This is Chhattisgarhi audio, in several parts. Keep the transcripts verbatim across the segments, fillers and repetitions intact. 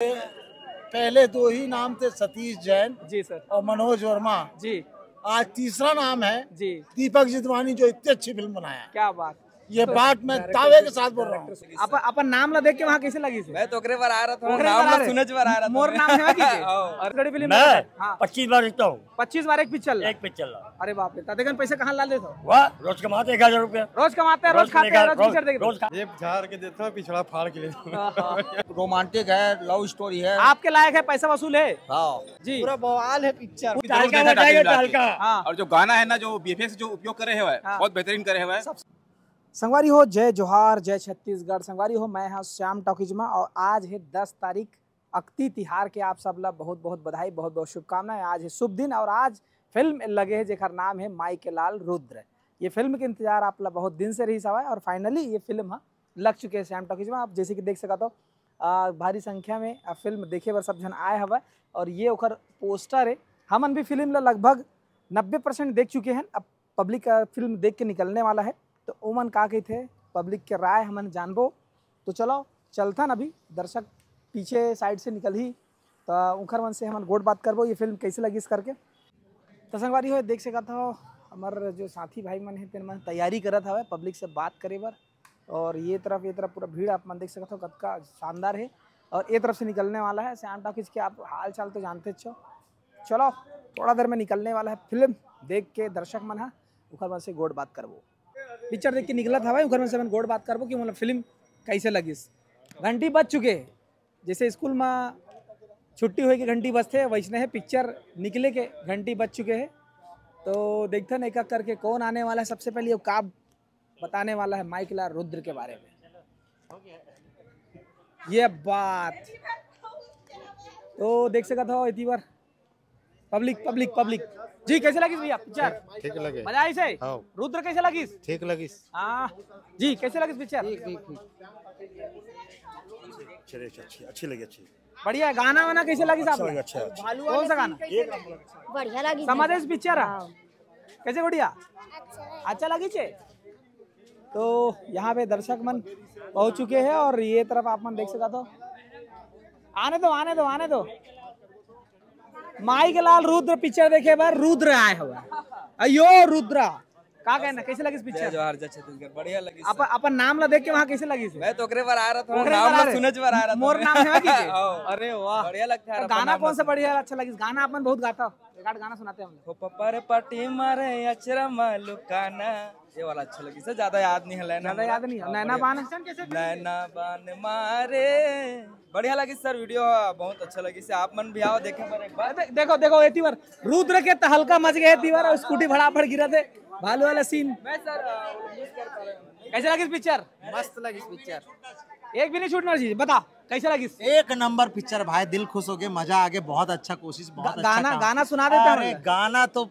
पहले दो ही नाम थे, सतीश जैन जी सर। और मनोज वर्मा। जी। आज तीसरा नाम है जी। दीपक जितवानी, जो इतनी अच्छी फिल्म बनाया। क्या बात। ये तो बात मैं दावे के साथ बोल रहा हूँ। अपन नाम ला देख के वहाँ कैसे लगी? मैं तो ओकरे बार आ रहा था, नाम ला सुने बार आ रहा था। मोर नाम है कि और बड़ी फिल्म मैं हाँ। पच्चीस बार देखता हूँ। पच्चीस बार एक पिक्चर ला? एक पिक्चर ला। अरे बाप रे, तदेकन पैसा कहाँ ला देता? वाह, रोज कमाते एक हजार रुपया। रोज कमाते हैं, रोज खाते हैं, रोज पिक्चर देखते हैं। जेब झाड़ के देता हूँ, पिछड़ा फाड़ के लेता हूँ। रोमांटिक है, लव स्टोरी है। आपके लायक है, पैसा वसूल है। हाँ। जी। पूरा बवाल है पिक्चर। टालका बजाएगा, टालका। हाँ। और जो गाना है ना, जो बीएफएक्स जो उपयोग करे हुए हैं, हाँ। बहुत बेहतरीन करे हुए हैं। संगवारी हो, जय जोहार, जय छत्तीसगढ़। संगवारी हो, मैं हाँ श्याम टॉकीज मा और आज है दस तारीख, अक्ती तिहार के आप सब ला बहुत बहुत बधाई, बहुत बहुत शुभकामनाएं। आज है शुभ दिन और आज फिल्म लगे है जेकर नाम है माई के लाल रुद्र। ये फिल्म के इंतजार आप ला बहुत दिन से रही हवय और फाइनली ये फिल्म हा लग चुके है श्याम टॉकीज मा। आप जैसे कि देख सकत हो, आ, भारी संख्या में आ, फिल्म देखे बर सब झन आए हवय और ये ओकर पोस्टर है। हमन भी फिल्म ला लगभग नब्बे परसेंट देख चुके हैं। अब पब्लिक फिल्म देख के निकलने वाला है, तो ओमन का कहिथे, पब्लिक के राय हमन जानबो। तो चलो, चलथन अभी, दर्शक पीछे साइड से निकलही, तो उनकर मन से हमन गोठ बात करबो, ये फिल्म कैसे लगिस करके। तो संगवारी हो, देख सकत हो, हमर जो साथी भाई मन हे, तेन मन तैयारी करत हवे पब्लिक से बात करे बर। और ये तरफ, ये तरफ पूरा भीड़ आप मन देख सकत हो, कतका शानदार है। और ये तरफ से निकलने वाला है श्याम टॉकीज के, आप हाल चाल तो जानते हो। चलो, थोड़ा देर में निकलने वाला है फिल्म देख के दर्शक मन हा, उखर मन से गोठ बात करबो। पिक्चर देख के निकलत हवय, उखर मन से हमन गोठ बात करबो कि मतलब फिल्म कैसे लगिस। घंटी बज चुके हे, जैसे स्कूल में छुट्टी होए के घंटी बजथे, वैसने है पिक्चर निकले के घंटी बज चुके हैं। तो देखते हैं एक एक करके कौन आने वाला है सबसे पहले, और का बताने वाला है माई के लाल रुद्र के बारे में। ये बात तो देख सकत हो इतनी बार पब्लिक, पब्लिक, पब्लिक। जी, कैसे लगिस भैया पिक्चर? ठीक लगे। मजा आइस हे? हाँ। रुद्र कैसे लगिस? ठीक लगिस। हाँ। जी, कैसे लगिस पिक्चर? ठीक, ठीक, ठीक। अच्छी, अच्छी, अच्छी लगी, अच्छी। बढ़िया है। गाना वाना कैसे लगिस आप? अच्छा लगा, अच्छा, अच्छा। कौन सा गाना? बढ़िया लगी। समझ आइस पिक्चर? हाँ। कैसे गुड़िया? अच्छा लगिस हे। तो यहाँ पे दर्शक मन पहुँच चुके हैं और ये तरफ आप मन देख सकत हो। आने दो, आने दो, आने दो। माई के लाल रुद्र पिक्चर देखे बर रुद्र आए हुए। अयो रुद्र, का कहना, कैसे लगिस पिक्चर? जय जोहार, जय छत्तीसगढ़। बढ़िया लगिस अपन, सर। अपन नाम ला देख के वहाँ कैसे लगिस? मैं तो ओकरे बर आ रहा था, ओकरे नाम बर ला आ रहे। सुने बर आ रहा था मोर मैं। नाम है कि? हाँ। अरे वाह। बढ़िया लगता है तो अपन गाना नाम कौन ला सा सुने। बढ़िया अच्छा लगिस? गाना अपन बहुत गाता हो, एक आध गाना सुनाते हम लोग। हो पप्पा रे पाटी मारे अचरा मा लुकाना, ये वाला अच्छा लगिस सर, ज्यादा याद नहीं है। ज्यादा याद नहीं है। नैना बान। नैना बान मारे। बढ़िया लगिस सर, वीडियो बहुत अच्छा लगिस। आप मन भी आओ देखे बर एक बार। दे-, देखो, देखो, एती बार रुद्र के तहलका मच गए, एती बार स्कूटी फटाफट गिरत हे, भालू वाला सीन। मैं सर, अ, miss कर पा रहे हूँ। कैसे लगिस पिक्चर? मस्त लगिस पिक्चर। एक भी नहीं छूटना चाहिए। बता, कैसे लगिस? एक नंबर पिक्चर भाई, दिल खुश हो गए, मजा आ गया, बहुत अच्छा कोशिश, बहुत गा-, अच्छा गाना, काम। गाना सुना देता हूँ अरे मैं। गाना तो,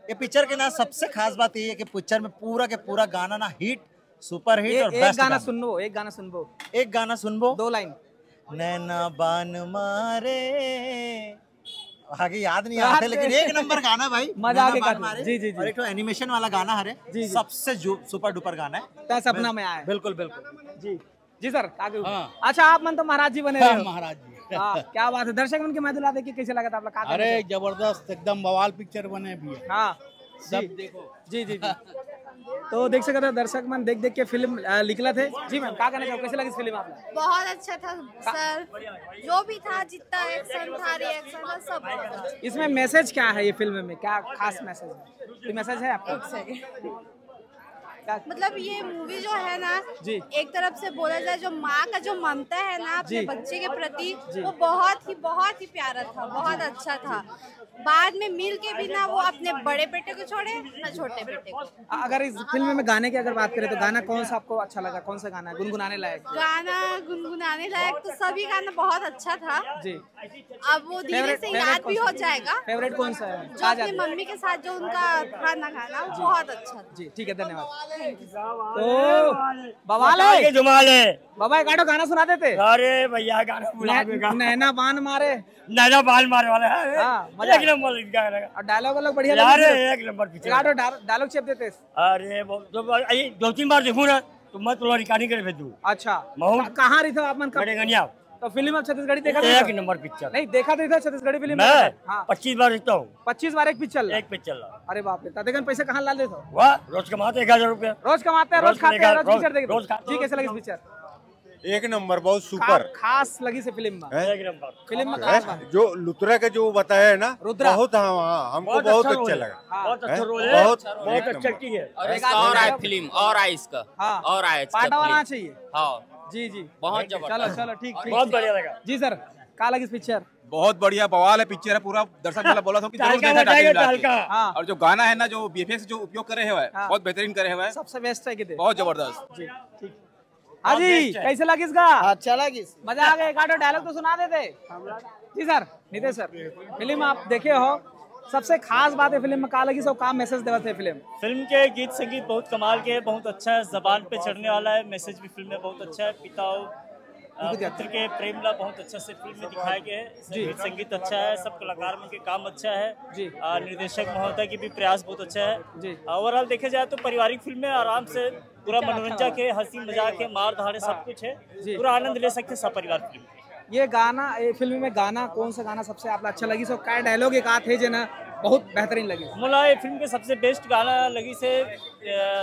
ये पिक्चर के ना सबसे खास बात ये है कि पिक्चर में पूरा के पूरा गाना ना हिट, सुपर हिट ए-, और एक बेस्ट गाना गाना। सुनबो, एक गाना सुनबो। एक गाना सुनबो। दो लाइन। नैना बान मारे, आगे याद नहीं याद आते, लेकिन नहीं। एक नंबर गाना भाई, मजा नैना आके बान काफी। मारे। जी, जी, जी। और एक ठो एनिमेशन वाला गाना हरे, जी, जी। सबसे जो सुपर डुपर गाना है। तै सपना मैं में आए। बिल्कुल, बिल्कुल। जी, जी सर, आगे। हाँ। अच्छा, आप मन तो महाराज जी बने हाँ, रहे हो। महाराज जी। हाँ, क्या बात है। दर्शक मन के मैं दुला देख के कैसे लगा था आप लोग? का कहना अरे, चाहते हो? जबरदस्त, एकदम बवाल पिक्चर बने भी है। हाँ, सब जी। देखो। जी, जी, जी। तो देख सकते हो, दर्शक मन देख देख के फिल्म, अ, निकलत हे। जी मैम, का कहना चाहो, कैसे लगिस फिल्म आप लोग? बहुत अच्छा था सर, जो भी था, जितना एक्शन था, रिएक्शन था, सब बहुत अच्छा। इसमें मैसेज क्या है ये फिल्म में, क्या खास मैसेज है? कोई मैसेज है आपका? एक सेकंड। क्या? मतलब ये मूवी जो है ना, जी। एक तरफ से बोला जाए, जो माँ का जो ममता है ना अपने जी। बच्चे के प्रति, जी। वो बहुत ही, बहुत ही प्यारा था, बहुत अच्छा था। बाद में मिल के भी ना वो अपने बड़े बेटे को छोड़े ना छोटे बेटे को। अ-, अगर इस फिल्म में गाने की अगर बात करें तो गाना कौन सा आपको अच्छा लगा, कौन सा गाना है गुनगुनाने लायक? गाना गुनगुनाने लायक तो सभी गाना बहुत अच्छा था। जी। अब वो धीरे फेवरेट, से फेवरेट याद कौन भी सा? हो जाएगा। फेवरेट कौन सा है? जो कहा अपनी जाता है? मम्मी के साथ जो उनका था ना गाना, वो जी। बहुत अच्छा था। जी, ठीक है, धन्यवाद। तो बवाल है। ये जुमाल है। बाबा, एक आधो गाना सुना देते। अरे भैया, गाना बुला नै-, देगा। नैना बान मारे। नैना बान मारे वाला है। हाँ, मजा एक आया। नंबर गाना। और डायलॉग वायलॉग बढ़िया यार, लगे? एक नंबर पिक्चर। एक आधो डा-, डायलॉग चेप देते। अरे, वो, दो, ये दो तीन बार देखूँ ना, तो मैं तुम्हारी रिकॉर्डिंग करे भेज दूँ। अच्छा। महू। कहाँ रही था आप मन कब? बड़े गनिया। तो फिल्म अब छत्तीसगढ़ी देखा था? एक नंबर पिक्चर। नहीं, देखा तो था छत्तीसगढ़ी फिल्म मैं देखा था? हाँ। पच्चीस बार देखता हूँ। पच्चीस बार एक पिक्चर ला? एक पिक्चर ला। अरे बाप रे, ताते कन पैसा कहाँ ला देता? वाह, रोज कमाते एक हजार रुपया। रोज कमाते हैं, रोज रोज खाते हैं, कमाते हैं, रोज पिक्चर देखते हैं। रोज खाते हैं। जी, कैसे लगी पिक्चर? एक नंबर, बहुत सुपर। खास लगी से फिल्म में? हैं? एक नंबर। फिल्म में हैं? खास बात। जो लुथरा के जो बताया है ना, रुद्रा। बहुत, हाँ, हाँ, हमको बहुत बहुत अच्छा अच्छा रोल है। लगा। हाँ। बहुत अच्छा हैं? रोल है। बहुत बहुत एक अच्छा नंबर। एक्टिंग है। और एक इसका आध और आए घंटा फिल्म, और आए इसका। हाँ। और आए इसका पार्ट वन फिल्म। आना चाहिए। हाँ। जी, जी। बहुत जबरदस्त। चलो, चलो, ठीक, ठीक, बहुत ठीक। बढ़िया लगा। जी सर, का लगी पिक्चर? बहुत बढ़िया, बवाल है पिक्चर है पूरा। दर्शक मतलब बोला था कि जरूर टाइगर देखा, बताइए, टाइगर टाइगर। टाइगर। हाँ। और जो गाना है ना, जो वीएफएक्स जो उपयोग करे हुए हैं, हाँ। बहुत बेहतरीन करे हुए हैं। सबसे बेस्ट है किते? बहुत जबरदस्त। जी, ठीक। हाँ जी, कैसे लगिस गा? अच्छा लगिस। मजा आ गया, एक आधो डायलॉग तो सुना देते। जी सर, नितेश सर, फिल्म आप देखे हो, सबसे खास बात है फिल्म में का लगिस और का मैसेज देवत है फिल्म? फिल्म के गीत संगीत बहुत कमाल के है, बहुत अच्छा है, जबान पे चढ़ने वाला है, मैसेज भी फिल्म में बहुत अच्छा है। पिता और, अ, पुत्र के प्रेम ला बहुत अच्छा से फिल्म में दिखाया गया है। जी। गीत संगीत अच्छा है, सब कलाकार मन के काम अच्छा है। जी। अ, निर्देशक महोदय की भी प्रयास बहुत अच्छा है। जी। ओवरऑल देखे जाए तो पारिवारिक फिल्म है, आराम से पूरा मनोरंजन के, हंसी मजाक है, मार धाड़ है, सब कुछ है। जी। पूरा आनंद ले सकते हैं सब परिवार फिल्म। ये गाना, ये फिल्म में गाना, कौन सा गाना सबसे आप अच्छा लगी? सो का डायलॉग एक आध है जे ना बहुत बेहतरीन लगी? मोला ये फिल्म के सबसे बेस्ट गाना लगी से, अ,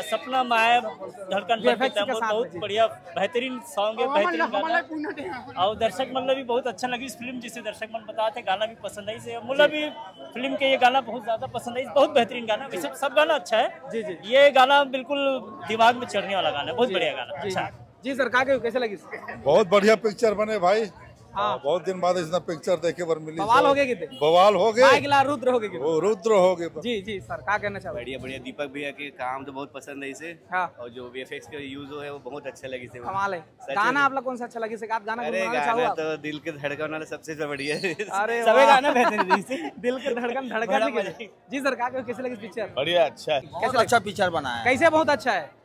सपना माया धड़कन बन के वीएफएक्स के तैमूर, साथ बहुत में, जी। बढ़िया, बेहतरीन सॉन्ग है, बेहतरीन गाना। और दर्शक मन ला भी बहुत अच्छा लगी इस फिल्म, जिसे दर्शक मन बताते गाना भी पसंद आई से मोला भी फिल्म के ये गाना बहुत ज्यादा पसंद आई, बहुत बेहतरीन गाना। वैसे सब गाना अच्छा है, जी, जी। ये गाना बिल्कुल दिमाग में चढ़ने वाला गाना है, बहुत जी, बढ़िया गाना, जी, अच्छा। जी सर, का कहियो, कैसे लगिस? बहुत बढ़िया पिक्चर बने भाई। हाँ। बहुत दिन बाद इसना पिक्चर देखे बर मिली। बवाल हो गए किते? बवाल हो गए। माइक ला रुद्र हो गए किते? वो रुद्र हो गए। जी, जी सर, का कहना चाहो? बढ़िया, बढ़िया। दीपक भैया के काम तो बहुत पसंद है इसे। हाँ। और जो वीएफएक्स का यूज हो है वो बहुत अच्छा लगी से। कमाल है। सच गाना में। आप लोग कौन सा अच्छा लगी से? आप गाना अरे गुनगुनाना गाना चाहो आप? तो दिल के धड़कन वाला सबसे तो बढ़िया है। अरे सभी वाह। गाना बेहतरीन है इसे। दिल के धड़कन धड़कन बड़ा नहीं मजा गिरे। जी सर, का कहियो, कैसे लगी पिक्चर? बढ़िया, अच्छा है। कैसे बहुत लगी? अच्छा पिक्चर बनाया है। कैसे बहुत अच्छा है?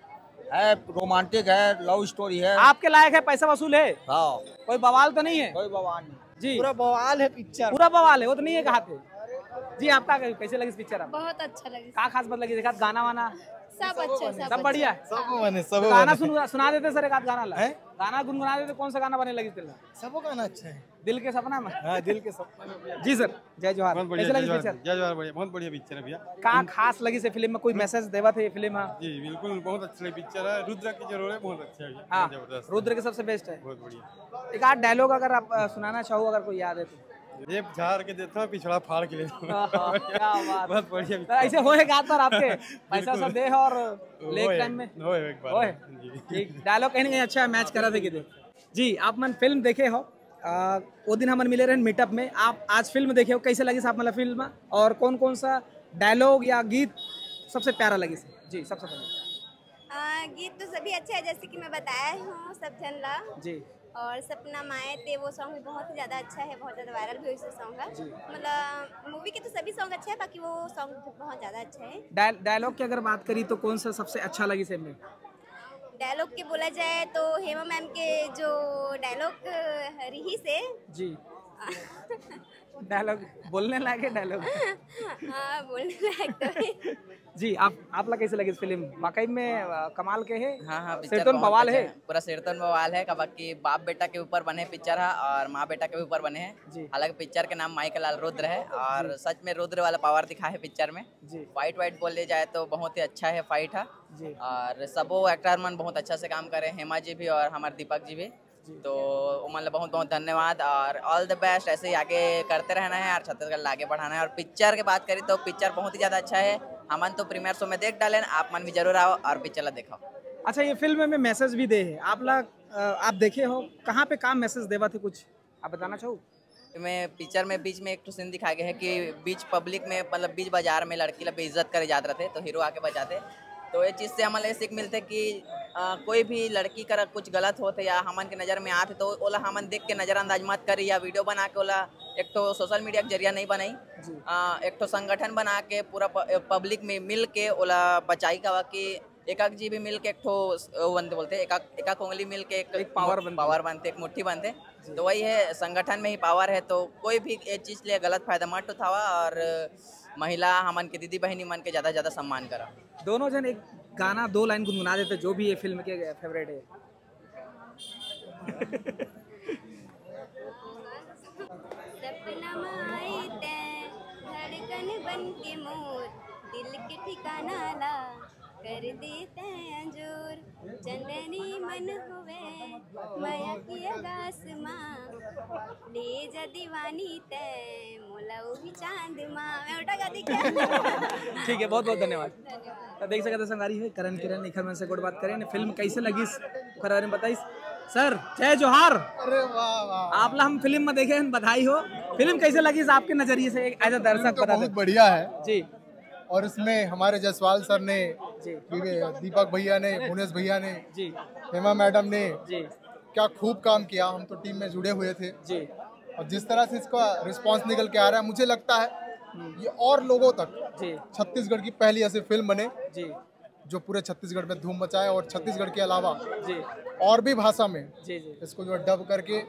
है, रोमांटिक है, लव स्टोरी है। आपके लायक है, पैसा वसूल है? हाँ। कोई बवाल तो नहीं है? कोई बवाल नहीं। जी। पूरा बवाल है पिक्चर। पूरा बवाल है, वो तो नहीं है कहा थे। जी, आपका कैसे लगी पिक्चर? आप बहुत अच्छा लगी। का खास बात लगी? देखा गाना वाना? सब अच्छा, सब सब अच्छा। बढ़िया? सब बने, सब तो गाना बने। सुन, सुना देते सर, एक आध गाना ला। हैं? गाना गुनगुना देते, कौन सा गाना बने लगी तेला? सबो गाना अच्छा है। दिल के सपना में? हाँ, दिल के सपना में। जी सर, जय जोहार। बहुत बढ़िया, कैसे लगी जय जोहार, पिक्चर? जय जोहार, बढ़िया, बहुत बढ़िया पिक्चर है भैया। का खास लगी से फिल्म में, कोई मैसेज देवा थे ये फिल्म? हाँ। जी, बिल्कुल, बहुत अच्छा पिक्चर है। रुद्र की जो रोल है, बहुत अच्छा है भैया, हाँ, बहुत जबरदस्त। रुद्र के सबसे बेस्ट है। बहुत बढ़िया। एक आध डायलॉग अगर आप, अ, सुनाना चाहो, अगर कोई याद है तो। जेब झाड़ के देता हूँ, पिछड़ा फाड़ के लेता हूँ। आहा, क्या बात। बहुत बढ़िया तो पिक्चर। ऐसे होए का सर आपके? पैसा बिल्कुल। सब दे और वो लेग है, टाइम में? वो है एक बार। वो है? जी। ठीक, डायलॉग कहीं ना कहीं अच्छा मैच करा थे किते। जी, आप मन फिल्म देखे हो, आ, वो दिन हमन मिले रहे मीटअप में, आप आज फिल्म देखे हो, कैसे लगी साहब मतलब फिल्म, और कौन कौन सा डायलॉग या गीत सबसे प्यारा लगी? जी, सबसे पहले। आ, गीत तो सभी अच्छा है, जैसे कि मैं बताया हूँ सब जन ला। जी। और सपना माए ते वो सॉन्ग भी बहुत ही ज्यादा अच्छा है, बहुत ज्यादा वायरल भी हुई सॉन्ग है। जी। मतलब मूवी के तो सभी सॉन्ग अच्छे हैं, बाकी वो सॉन्ग बहुत ज्यादा अच्छा है। डाय-, डायलॉग की अगर बात करी तो कौन सा सबसे अच्छा लगी से में? डायलॉग के बोला जाए तो हेमा मैम के जो डायलॉग रही से। जी। डायलॉग बोलने लायक है डायलॉग। हाँ, बोलने लायक तो है। जी, आप, आप ला कैसे लगी फिल्म? वाकई में, अ, कमाल के है। हाँ, हाँ, पिक्चर सिरतोन बहुत बवाल अच्छा है। है। पूरा सिरतोन बवाल है, काबर कि बाप बेटा के ऊपर बने पिक्चर है और माँ बेटा के ऊपर बने हैं। जी। हालांकि पिक्चर के नाम माई के लाल रुद्र है और जी। सच में रुद्र वाला पावर दिखा है पिक्चर में। जी। फाइट वाइट बोले जाए तो बहुत ही अच्छा है फाइट है। जी। और सबो एक्टर मन बहुत अच्छा से काम करे, हेमा जी भी और हमारे दीपक जी भी। जी। तो ओमन ला बहुत बहुत धन्यवाद और ऑल द बेस्ट। ऐसे ही आगे करते रहना है और छत्तीसगढ़ ला आगे बढ़ाना है। और पिक्चर के बात करी तो पिक्चर बहुत ही ज्यादा अच्छा है। हमन तो प्रीमियर शो में देख डालेन, आप मन भी जरूर आओ और पिक्चर ला देखाओ। अच्छा, ये फिल्म में मैसेज भी दे है आप ला, अ, आप देखे हो, कहाँ पे का मैसेज देवा थे, कुछ आप बताना चाहो? में पिक्चर में बीच में एक ठो सीन दिखाया गया है कि बीच पब्लिक में, मतलब बीच बाजार में लड़की ला बेइज्जत करे जात रहते तो हीरो आके बचाते। तो ये चीज से हमन ला ये सीख मिलते कि, अ, कोई भी लड़की करा कुछ गलत होते या हमन के नजर में आते तो ओला हमन देख के नजरअंदाज मत करी या वीडियो बना के ओला एक ठो सोशल मीडिया के जरिया नहीं बनाई। जी। अ, एक ठो संगठन बना के पूरा प-, पब्लिक में मिल के ओला बचाई, काबर कि एकाक जी भी मिल के एक ठो स-, वो बनते बोलते, एकाक, एकाक उंगली मिल के एक एक पावर बनते। पावर बनते, एक मुट्ठी बनते। जी। तो वही है, संगठन में ही पावर है, तो कोई भी ये चीज ले गलत फायदा मत उठावा और महिला हमन के दीदी बहिनी मन के ज्यादा से ज्यादा सम्मान करा। दोनों जन एक गाना दो लाइन गुनगुना देते, जो भी ये फिल्म के फेवरेट है। के मोर दिल के ठिकाना ला कर देते अंजोर। चंदनी मन होवे मया की अगास मा, ले जा दीवानी ते मोला उही चांद मा। मैं उठा गा दी क्या? ठीक है, बहुत बहुत धन्यवाद। तो देख सकते हो संगवारी है, करण किरण एखर मन से गोठ बात करेन, फिल्म कैसे लगिस ओकर बारे में बताइस। सर, जय जोहार। अरे वाह वाह। आप ला हम फिल्म में देखे हैं, बधाई हो। फिल्म कैसे लगिस आपके नजरिए से, एज अ दर्शक? तो बता बहुत दे। बढ़िया है। जी। और इसमें हमारे जायसवाल सर ने, जी। दीपक भैया ने, भुवनेश भैया ने, जी। हेमा मैडम ने, जी। क्या खूब काम किया। हम तो टीम में जुड़े हुए थे, जी। और जिस तरह से इसका रिस्पांस निकल के आ रहा है, मुझे लगता है हम्म। ये और लोगों तक, जी। छत्तीसगढ़ की पहली ऐसी फिल्म बने, जी। जो पूरे छत्तीसगढ़ में धूम मचाए और छत्तीसगढ़ के अलावा, जी। और भी भाषा में, जी, जी। इसको जो है डब करके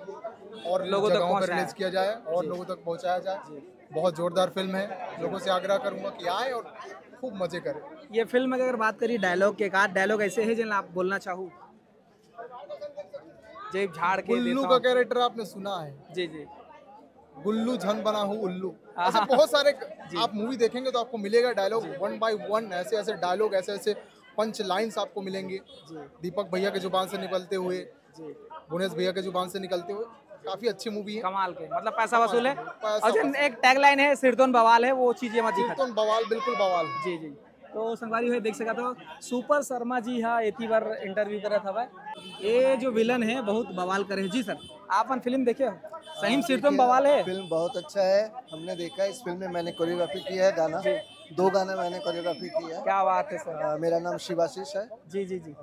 और लोगों तक जगहों पर पहुंचाए। रिलीज किया जाए और जी। लोगों तक पहुंचाया जाए। जी। बहुत जोरदार फिल्म है। लोगों से आग्रह करूंगा कि आए और खूब मजे करें। ये फिल्म की अगर बात करी डायलॉग के, एक आध डायलॉग ऐसे है जिन आप बोलना चाहू? जेब झाड़ के गुल्लू देता का हूँ। कैरेक्टर आपने सुना है? जी, जी। गुल्लू झन बना हूँ उल्लू। हाँ। ऐसे बहुत सारे जी। आप मूवी देखेंगे तो आपको मिलेगा dialogue, ji. One by one ऐसे ऐसे डायलॉग, ऐसे ऐसे पंच लाइंस आपको मिलेंगे, जी। दीपक भैया के जुबान से निकलते हुए, जी। भुवनेश भैया के जुबान से निकलते हुए। काफी अच्छी मूवी है। कमाल के, मतलब, पैसा वसूल है। पैसा और जो वसूल। एक टैगलाइन है, सिरतोन बवाल है, वो चीज ये मत दिखा। सिरतोन बवाल, बिल्कुल बवाल। जी, जी। तो संगवारी हो, देख सकत हो, सुपर शर्मा जी हा एती बार इंटरव्यू करत हवय। ये जो विलन है, बहुत बवाल करे है। जी सर, आप अपन फिल्म देखे हो? सही में सिरतोम बवाल है। फिल्म बहुत अच्छा है, हमने देखा है। इस फिल्म में मैंने कोरियोग्राफी किया है, गाना, जी। दो गाना मैंने कोरियोग्राफी किया है। क्या बात है सर। अ, मेरा नाम शिवाशीष है। जी, जी, जी।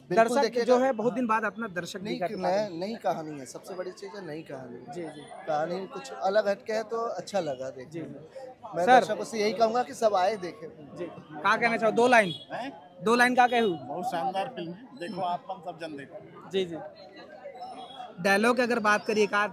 बिल्कुल दर्शक देखिएगा। जो है, बहुत दिन बाद अपना दर्शक नहीं, दिखा नया, नई कहानी है, सबसे बड़ी चीज़ है नई कहानी है। जी, जी। कहानी कुछ अलग हटके है तो अच्छा लगा देखने जी, में। जी। मैं सर। दर्शकों से यही कहूँगा कि सब आए देखें। जी, का कहना चाहो? दो लाइन, हैं? दो लाइन का कहू? बहुत शानदार फिल्म है, देखो आप, हम सब जन देखो। जी, जी। डायलॉग की अगर बात करिए, एक आध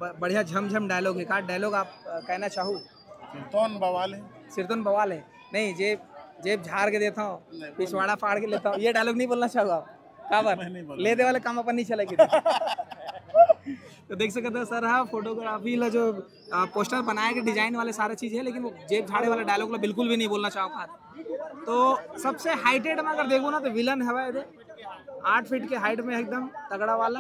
ब-, बढ़िया झमझम डायलॉग, एक आध डायलॉग आप, अ, कहना चाहू? सिरतोन बवाल है। सिरतोन बवाल है। नहीं, जेब, जेब झाड़ के देता हूँ, नहीं, पिछवाड़ा फाड़ के लेता हूँ, ये डायलॉग नहीं बोलना चाहूँगा आप? काबर? मैं नहीं बोलूँगा। ले दे वाले काम अपन नहीं चलेगी। तो देख सकते हो सर, हाँ, फोटोग्राफी ला जो, आ, पोस्टर बनाए के डिजाइन वाले सारे चीज है, लेकिन वो जेब झाड़े वाला डायलॉग ला बिल्कुल भी नहीं बोलना चाहूँगा। तो सबसे हाइटेड में अगर देखो ना, तो विलन हवा है, आठ फीट के हाइट में एकदम तगड़ा वाला।